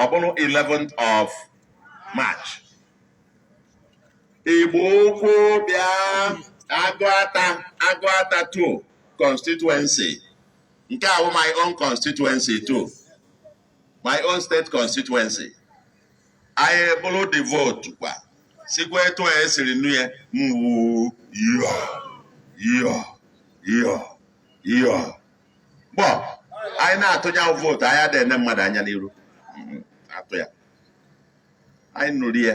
Ọ bụrụ 11th of March. Igbo Ukwu bịa, Agụata, Agụata 2 constituency. Nke a bụ my own constituency too, my own state constituency. Anyị bụrụ the vote kwa, sikwa etu a esiri nụ ya mwu yọ yọ yọ yọ gbọ. Anyị na-atụnye vote, anyị adịghị ene mmadụ anya n'iru. Atụ ya, anyị nụrụ ya,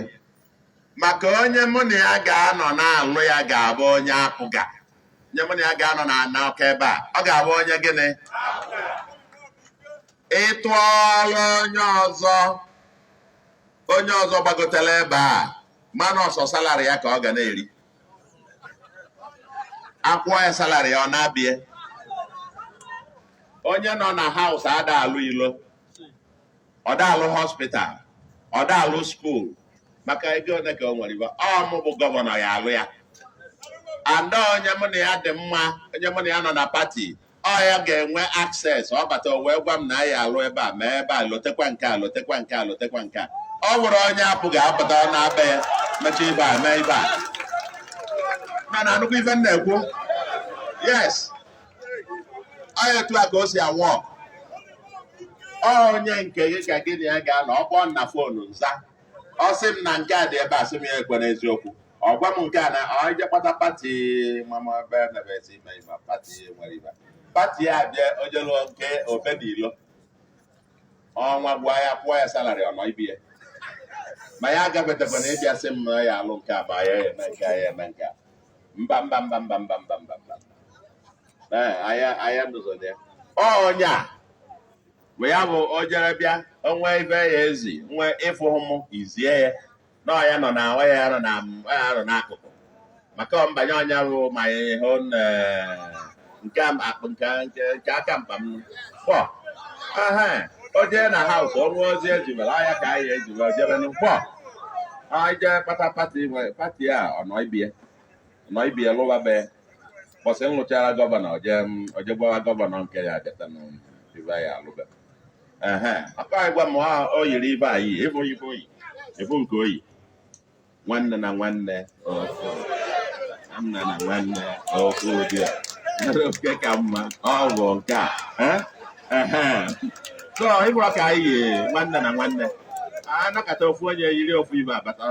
maka onye mụ na ya ga-anọ na-alụ ya ga-abụ onye APGA. Onye mụ na ya ga-anọ na ana ọka ebe a, ọ ga-abụ onye gịnị? Ịtụọla onye ọzọ, onye ọzọ gbagotela ebe a, mana ọsọ salary ya ka ọ ga na-eri. Akwụọ ya salary ya, ọ na-abịa. Onye nọ na House ada alụ ilo, ọ da alụ hospital, ọ da alụ school, maka ego ole ka o nwere ibe. Ọ mụ bụ governor ya alụ ya. And onye mụ na ya dị mma, onye mụ na ya nọ na party, ọ ya ga-enwe access. Ọ bata, o wee gwa m na ya alụ ebe a, mee ebe a, lotekwa nke a, lotekwa nke a, lotekwa nke a. Ọ bụrụ onye apụghị apụta, ọ na-abịa ya mechaa ibe a, mee ibe a. Mana anụkwa ife m na-ekwu? Yes, ọ ya etu a ka o si awọ. Ọ onye nke gị ka gị na ya ga-anọ. Ọ kpọọ na phone, nza. Ọ sị m na nke a dị ebe a, sị m ya ekwe n'eziokwu. Ọ gwa m nke a na ọ ije kpata party mama ebe na-ebe ime ibe party nwere ibe party ya bịa ojelu nke obenilo. Ọnwa gwa ya, kwụọ ya salary, ọ nọ ibi ya. Ma ya agafetekwa na ịbịa sị m na ya alụ nke a, ma ya eme nke a, ya eme nke a. Mba, mba, mba, mba, mba, mba, mba, mba. Ee, anya anya nụzọ ya. Ọ onye a bụ ya bụ o jere bịa onwe ife ya ezi nwe ịfụ m izie ya na ọ ya nọ na ọ ya nọ na ọ ya nọ n'akụkụ, maka ọ mbanye ọnya bụ ma ihe nke akpụ nke aka mkpa m kpọ. Ehe, o jee na House, ọrụ ozi ejibere ọya ka anyị ejibere ojebe n'ụkpọ. Anyị jee kpata party nwe party a, ọ nọ ibie, nọ ibie lụba be. Bọsị m lụchara governor, oje gwawa governor nke ya abịata n'ibe ya alụbe. Ehe, aka anyị gwa m o yiri ibe anyị ịfụ ife oyi ịfụ nke oyi nwanne na nwanne ofu nna na nwanne ofu ụdị a nke ka mma ọ bụ nke a. Eh? Ehe, so ịbụrụ ka anyị yi nwanne na nwanne anakọta, ofu onye yiri ofu ibe abata.